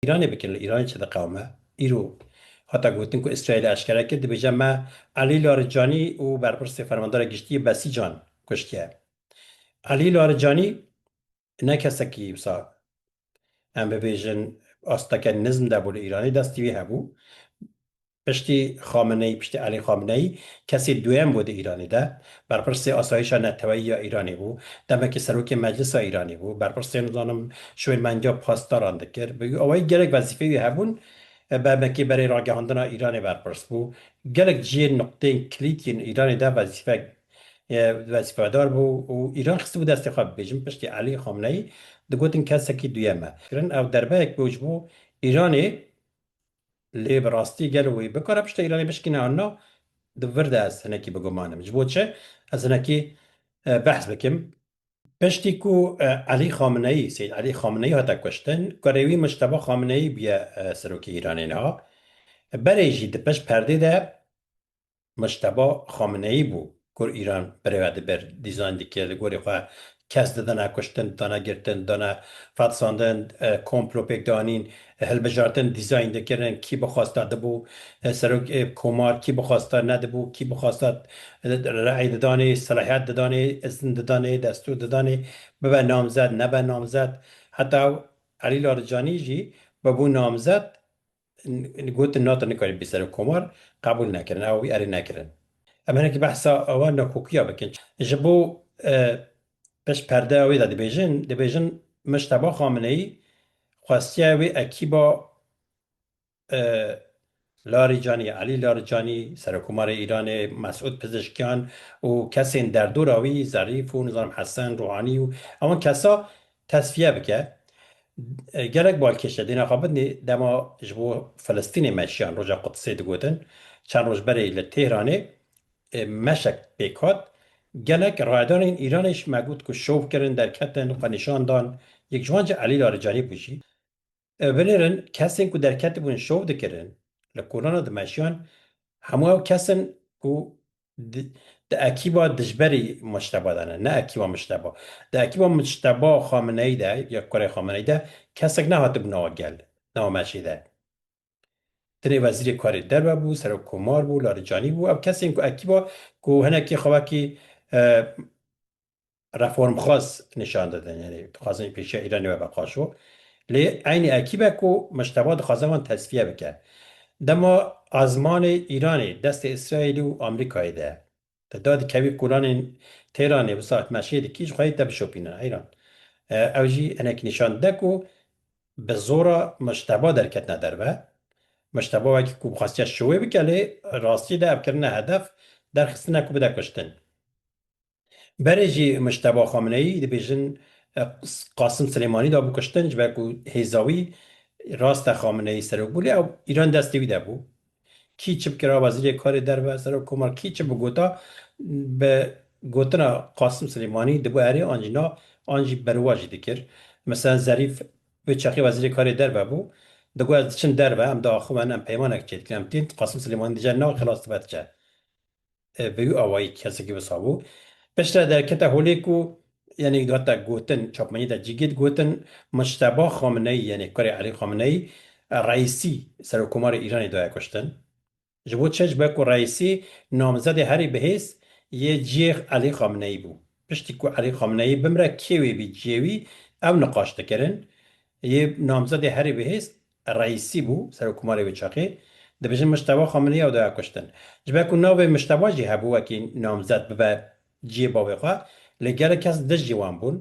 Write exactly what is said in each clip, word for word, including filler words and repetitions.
Îranê bikin, li Îranê çi diqewime? Îro hata gotin ku Îsraîlê eşkere kir, dibêje me Elî Laricanî û berpirsê fermandara giştî yê Besîcan kuştiye. Elî Laricanî ne kesekî wisa, em bibêjin, asteke nizm de bû li Îranê, destî wî hebû. Piştî Xameneyî, piştî Elî Xameneyî kesê duyem bû di Îranê de. Berpirsê asayîşa neteweyî ya Îranê bû. Demekî serokê meclisa Îranê bû. Berpirsê, nizanim, şwênmendiya pastaran dikir. Bi wî awayî gelek wezîfeyê wî hebûn. E, demekî berê ragihandina Îranê berpirs bû. Gelek cihên, nuqteyên kilît yên Îranê de wezîfe, e, wezîfedar bû û Îran xistibû destê xwe, bibêjin, piştî Elî Xameneyî digotin kesekî duyem e. Kirin ew derbeyek bû ji bo Îranê. Lê bi rastî gelo wê bikare pişta Îranê bişkîne an na, di vir de ez hinekî bi guman im. Ji bo çi? Ez hinekî, e, behs bikim. Piştî ku, e, Elî Xameneyî, Seyîd Elî Xameneyî hate kuştin, kurê wî Mujteba Xameneyî bûye, e, serokê Îranê niha. Berê jî di pişt perdê de Mujteba Xameneyî bû, ku Îran birêve dibir, dîzayn dikir, li gorî xwe kes didana kuştin, didana girtin, didana fetisandin, e, komplo pêk danîn, hilbijartin dîzayn dikirin, kî bixwasta dibû, e, serok, e, komar, kî bixwasta nedibû, kî bixwasta, e, re'y didanê, selahiyet didanê, izin didanê, destûr didanê, bibe namzet, nebe namzet. Heta Elî Laricanî jî bibû namzet, n-, gotin, "Na, tu nikarî bî serokkomar", qebûl nekirin, ew wî erê nekirin. Em hinekî behsa awa nakokiya bikin. Ji bo, e, pişt perdeya wê de dibêjin, dibêjin, Mujteba Xameneyî xwestiye wê ekîba, e, Laricanî, Elî Laricanî, serokkomarê Îranê, Mesûd Pizişkiyan û kesên derdora wî, Zerîf û, nizanim, Hesen Ruhanî û ewan kesa tesfiye bike. E, gelek balkêş e. Dêna xwe bidinê, dema ji bo Filistînê meşiyan, roja Qudsê digotin, çend roj berê li Tehranê, e, meşek pêk hat. Gelek rayedarên Îranê ji me got ku şov kirin, derketin, xwe nîşan dan. Yek ji wan jî Elî Laricanî bû jî. E, binêrin, kesên ku derketibûn şov dikirin, li kolana dimeşiyan, hemû ew kes in ku di, di ekîba dijberî Mujteba de ne, ne ekîba Mujteba. Di ekîba Mujteba Xameneyî de, ya kurê Xameneyî de, kesek nehatibû nava gel, nava meşê de. Tenê wezîrê karê derve bû, serokkomar bû, Laricanî bû. Ev kesên ku ekîba ku hinekî xwe wekî, e, reformxwaz nîşan didin, yanî dixwazin pêşiya Îranê webe qaşo. Lê eynî ekîbe ku Mujteba dixwaze wan tesfiye bike. Dema azmanê Îranê destê Îsraîlî û Amerîkayê de, te da dikevî kolanên Teyranê, wisa meşê dikî, ji xwe yê te bişopîne. Heyran. E, ew jî hinek nîşan dide ku bi zora Mujteba derketine derve. Mujteba wekî ku xwestiye şowê bike, lê rastî de ev kirine hedef, derxistine ku bide kuştin. Berê jî Mujteba Xameneyî dibêjin, e, Qasim Silêmanî da bû kuştin, ji ber ku hêza wî rasta Xameneyî serok bû, lê ew Îran destê wî de bû. Kî çi bikira, wezîrê karê derve, serok komar, kî çi bigota, bi gotina Qasim Silêmanî dibû erê an jî na, an jî berwa jî dikir. Mesela Zerîf wê çaxê wezîrê karê derve bû. Digot, "Ez diçim derve, em diaxivin, em peymanek çêdikin, em tên." Qasim Silêmanî dije, "Na, xilas dibe diçe." E, bi wî awayî kesekî wisa bû. Piştre derkete holê ku, yanî hate gotin, çapmenî de cî girt, gotin, Mujteba Xameneyî, yanî kurê Elî Xameneyî, e, Reîsî, serokkomarê Îranê daye kuştin. Ji bo çi? Ji ber ku Reîsî namzedê herî bihêz yê cihê Elî Xameneyî bû. Piştî ku Elî Xameneyî bimre, kê wê bî cihê wî, ew niqaş dikirin. Yê namzedê herî bihêz Reîsî bû, serokkomarê wê çaxê, dibêjin Mujteba Xameneyî ew daye kuştin. Ji ber ku navê Mujteba jî hebû wekî namzet bibe cihê bavê xwe, lê gelek kes dij jî wan bûn,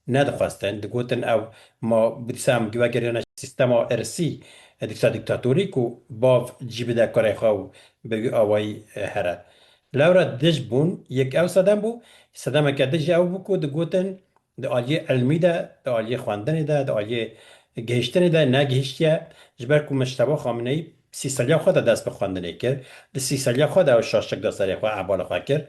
nedixwestin, digotin ew ma dîsa em wegeriyan sîstema irsî, dîsa dîktatorî ku bav cî bide kurê xwe û bi wî awayî, e, here. Lewra dij bûn, yek ew sedem bû, sedemeke din jî ew bû ku digotin, di aliyê ilmî de, di aliyê xwendinê de, di aliyê gihiştinê de negihiştiye. Ji ber ku Mujteba Xameneyî sî saliya xwe de dest bi xwendinê kir, di sî saliya xwe de ew şaşik da serê xwe, ehvala xwe kir,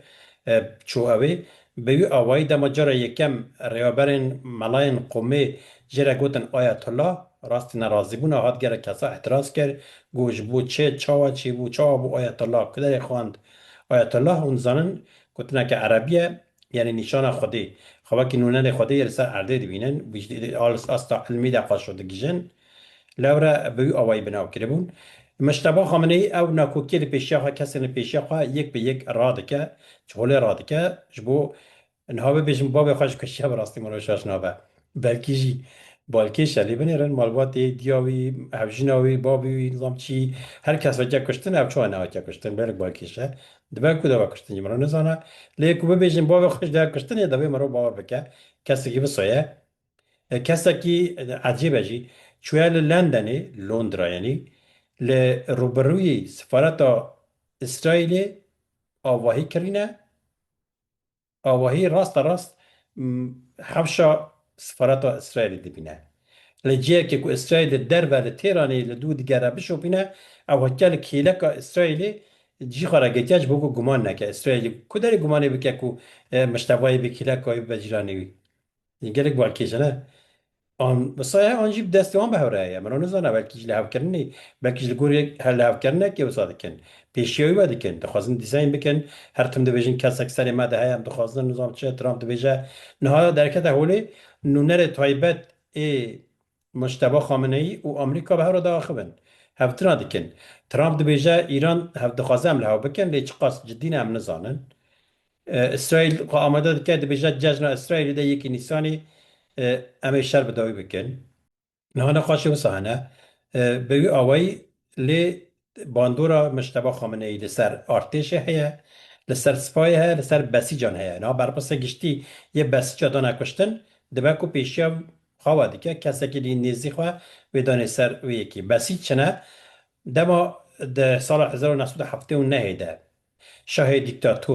e, çû ewê. Bi wî awayî dema cara yekem rêveberên melayên qomê jê re gotin Ayetullah, rastî nerazîbûna hat, gelek kesa îtiraz kir, got, "Ji bo çi, çawa çêbû, çawa bû Ayetullah, ku derê xwend Ayetullah?" Hûn dizanin, gotineke erebî ye, yanî nîşana Xwedê. Xwe wekî nûnerê Xwedê yê li ser erdê dibînin, wî jî asta ilmî de xwe şo digihîjin. Lewre bi wî awayî binaw kiribûn. Meşteba Xameneî ew nakokiyê li pêşiya xwe, kesên li pêşiya xwe yek bi yek radike, ji holê radike, ji bo niha bibêjin bavê xwe ji kuştiye, bi rastî min re şaş nabe. Belkî jî balkêş e, lê binêrin malbatê, diya wî, hevjîna wî, bavê wî, nizam çi, her kes hatiye kuştin, ev çawa nehatiye kuştin, belek balkêş e. Dibe ku deve kuştin jî min re nizane. Lê ku bibêjin bavê xwe ji deve kuştinê, divê min re bawer bike. Kesekî wisa ye. E, kesekî, e, ecêb e jî. Çûye li Londonê, Londra yanî, li rûbirûyî sifareta Îsraîlê avahî kirîne. Avahî rasta rast, m, hewşa sifareta Îsraîlê dibîne. Li cihekê ku Îsraîl li derve, li Têranê, li dû digere bişopîne, ew hatiye li kêleka Îsraîlê cî xwe re girtiye ji bo ku guman neke. Îsraîlê ku derê gumanê bike ku, e, meştevayê bi kêleka wî bibe cîranê wî. Gelek balkêş e, ne? An, bi saye an jî bi destê wan bi hev re heye. Min nizane, belkî ji lihevkirinê, belkî ji li gorî he-, lihevkirinekê wisa dikin. Pêşiya wî ve dikin. Dixwazin dîzayn bikin. Her tim dibêjin kesek serê me de heye, em dixwazin nizam çi, Trump dibêje. Niha derekete holê nûnerê taybet ê Mujteba Xameneî û Amerîka bi hev re diaxivin. Hevtina dikin. Trump dibêje Îran hev dixwaze em li hev bikin, lê çiqas cidî ne em nizanin. E, Îsraîl xwe amade dike, dibêje cejna Îsraîlê de yekê Nîsanê, e, em ê şer bi dawî bikin. Niha nexweşê wisa hene. E, bi wî awayî lê bandora Mujteba Xameneî li ser artêşê heye, li ser sipayê heye, li ser besîcan heye. Niha berpirsê giştî yê besîca dane kuştin, dibe ku pêşiya xwe ve dike, kesekî li nêzî xwe wê danê ser wê yekê. Besîc çi ne? Dema di sala hezar û neh sed û heftê û nehê de şahê dîktator